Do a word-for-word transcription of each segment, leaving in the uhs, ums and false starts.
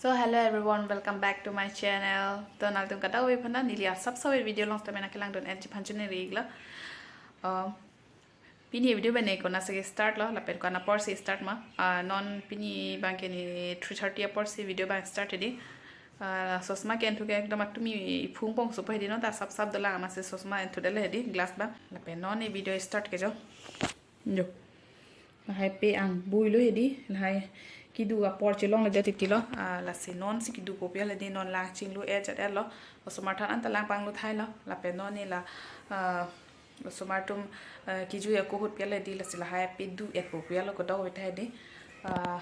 So hello everyone, welcome back to my channel. To nanglitum kadokave aphan ta neli asap sap video along sitame nangkelangdun-et ji aphan choningri iklo. Uh, pini video abang ne konatsi ke start lo, lapen kona apor si start ma. Uh, non pini abangke ne three thirty apor si video abang start hedi. Uh, sosma ke-enthu ke ekdom atum iphung pongsopo hedi, non ta asap sap dolang, amatsi sosma enthudetlo hedi glass abang. Lapen non ne video start ke jo. Jo. Lahai pe angbui lo hedi, lahai kedo apor chelongledet titi lo. Ah, lasi non si kedopo pi hedi, non lang chinglu-et jat-et lo. Osomar than anta lang panglut hai lo. Lapen non ne la, ah, osomar atum, ah, kejui ako ahut pi hedi, lasi lahai pe do-etpo pi lo, kadokave ta hedi. Ah,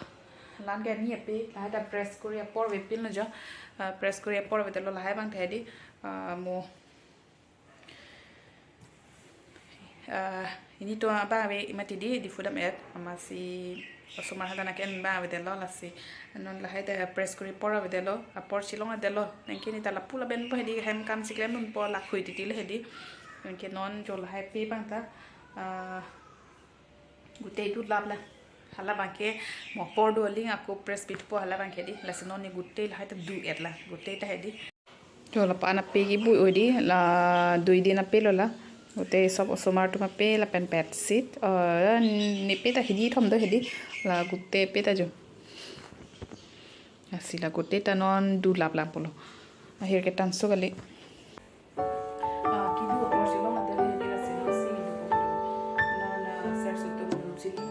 lan ke ne ape, lahai ta press kori apor avepin lo jo. Ah, press kori apor avedetlo, lahai abang ta hedi. Ah, mo Ah, pini to abang ave mati di, Diphu dam-et, amatsi osomar hadak nangke-en abang avedetlo, lasi non lahai ta press kori apor avedetlo, apor chelongledetlo. Anke ne ta lapu labenpo hedi, hem kam si klemdunpo, lakhui titi lo hedi. Anke non jo lahai pe abang ta, ah, gutei dulap la. Hala abangke mo apor do aling ako press pitpo hala abangke di. Lasi non ne gutei lahai ta do-et la. Gutei ta hedi. Jo, la pen ape kebui-o di, la dui din ape lo la. Gutei sop osomar atum ape lapen bedsheet. Eh, ne pe ta hedi thom do hedi. La gutei pe ta jo. Lasi la gutei ta non dulap lang pulo. Ahir ke tanso kali. Ah, kedo apor chelongledet hedi, lasi non si kedo apor. Non, ah, serso atum si kedo.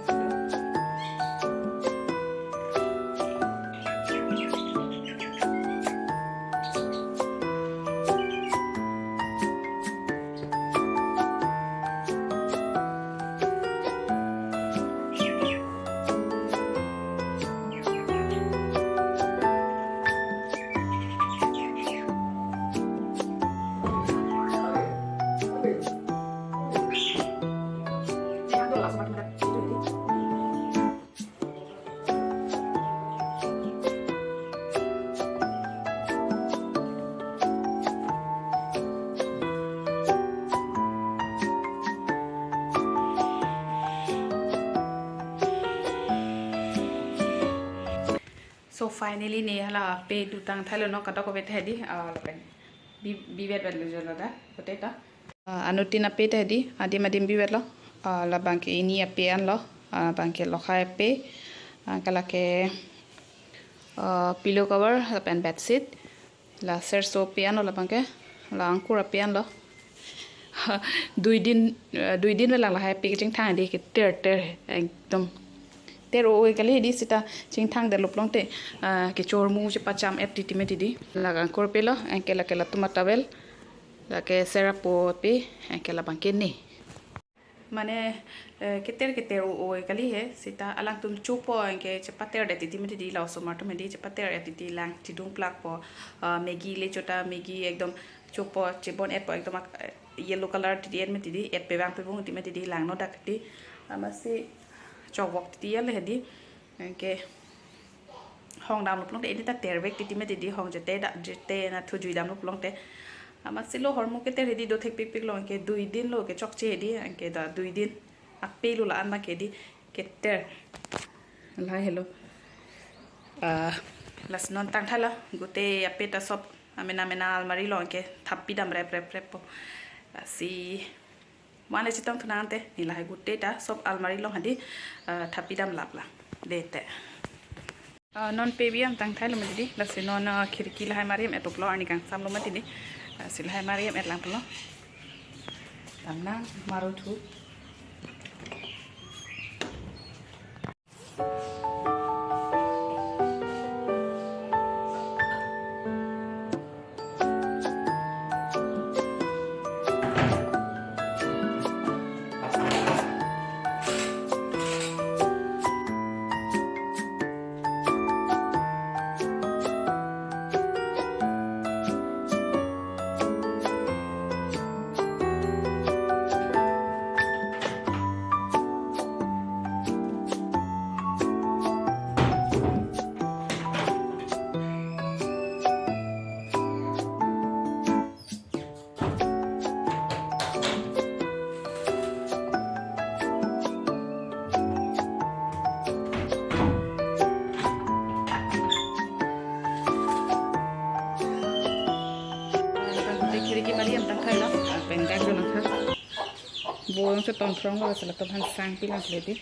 So finally ne hala pe do tangthailo, non kadokave ta hedi, ah, lapen bi-, bivet vetlo jo ladak, gutei ta. Ah, anuttin ape ta hedi, adim adim bivetlo. Ah, labangke pini ape anlo, ah, abangke lokhai ape, ah, ke lake, ah, pillow cover lapen bedsheet. La serso ape anlo labangke, la angkur ape anlo. Dui din, eh, dui din velang lahai ape kechingthang hedi, keter ter, ekdom ter-o-oi kali hedi, sita chingthangdetlo pulote, ah, kechormu chepacham-et titi mati di. La angkur ape lo, anke lake latum atowel, lake ser apo ape, anke labangke ne. Mane, eh, keter keter-o-oi kali he, sita alangtum chopo anke chepaterdet titi mati di, la osomar atum hedi chepater-et titi, lang chidung plakpo, ah, Maggi le chota Maggi ekdom chopo, chebon-etpo ekdom ak-, eh, yellow color titi-et mati di, et pevang pevung titi mati di, lang nodak titi, amatsi chokvok titi ya le hedi. Anke hong damlo pulote, pini ta tervek titi mati di, hong jete da, jete anatthu jui damlo pulote. Amatsi lo hormu keter hedi, do thekpikpiklo, anke dui din lo kechokche hedi, anke da dui din ape lo la-an abangke di keter. Lahai helo. Ah, lasi non tangthailo, gutei ape ta sop amena mena almari along ke thappi dam rep rep reppo. Lasi mo le chetongthu nang ante, ne lahai gutei ta sop almari along hedi, eh, thappi damlap la. Dei te. Eh, non pe bi-am tangthailo mati di, lasi non, eh, khirki lahai mari am-et pulo, arni kangsamlo mati di. Lasi lahai mari am-et lang pulo. Dam nang, maro thu. Bo jongsi ton phrong lo, sila tum han sang pilang le di.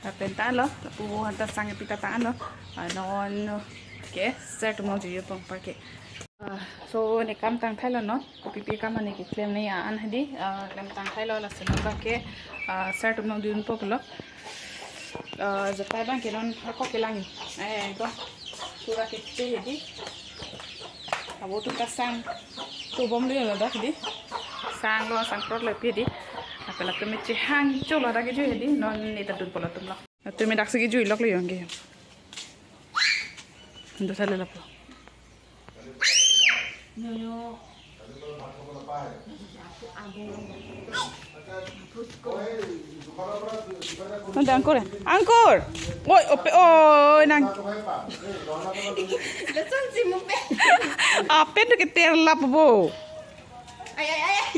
Lapen ta-an lo, lapu bo han ta sang pi ta ta-an lo. Ah, non ke, ser atum along juiyo pong parke. Ah, so ne kam tangthailo non, kopipi kam ne keklem ne a-an hadi, ah, klem tangthailo, laso non abangke, ah, ser atum along dun po pulo. Ah, jatai abangke non ako kelang. Eh, ko, pura keche hadi. Abo atum ta sang tobom le ladak di. Sang lo, sang krot le pi di. Apela keme chehang cholo dak kejui di. Non ne ta dun po latum lo. Tumi dak si kejui lok le yong ke. Ndo sale lapu. Nyoyo. Nonde angkur, eh? Angkur! Oi, ope, oi, nang. Lason si mo pen. Apen tu keter lap bo. Ay, ay, ay, ay.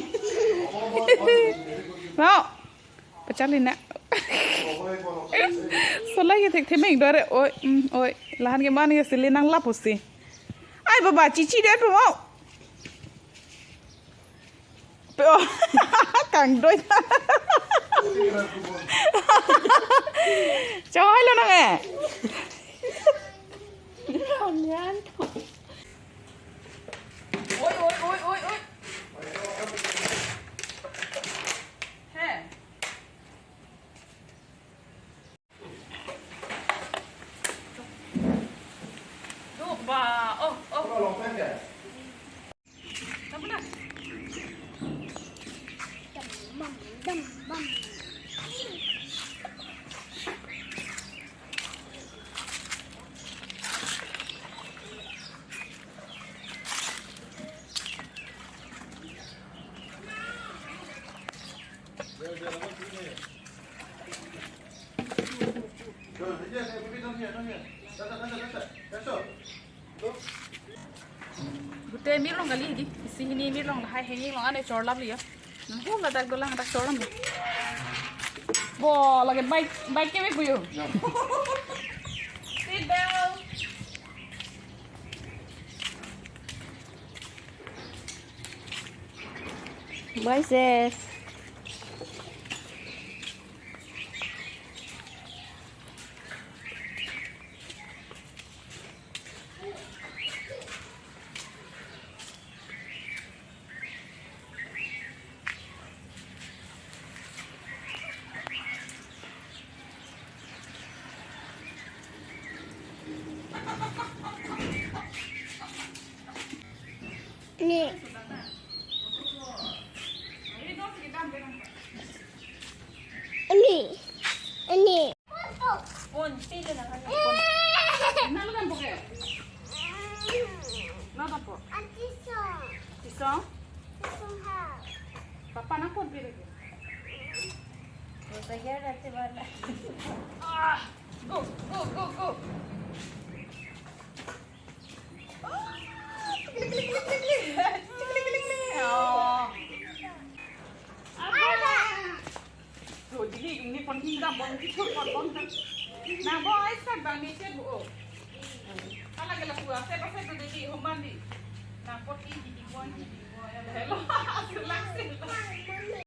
Mau. Pachali na. Solai ke thek themeng dore. Oi, mm, oi. Lahan ke mane ke sili nang lap pusi. Ai baba, chichi dei pu mau. Pe-, oh. Kangdoi. Choi lo nang eh. Oi, oi, oi, oi, oi. He. Duh, ba, oh, oh. Tama na. Bute mir along kali di, isi hini mir along, lahai hanging along ane chorlap liya. Nang hu ladak dolang, ladak chorlap. Bo, lake bike, bike ke bek buyu. Seat belt. Bye, sis. Ni. Ni. Ni. Pon, pili na kan pon. Na lo kan buke. Na kan pon. Auntie song. Auntie song? Auntie song ha. Papa na pon pili ke. Go, go, go, go.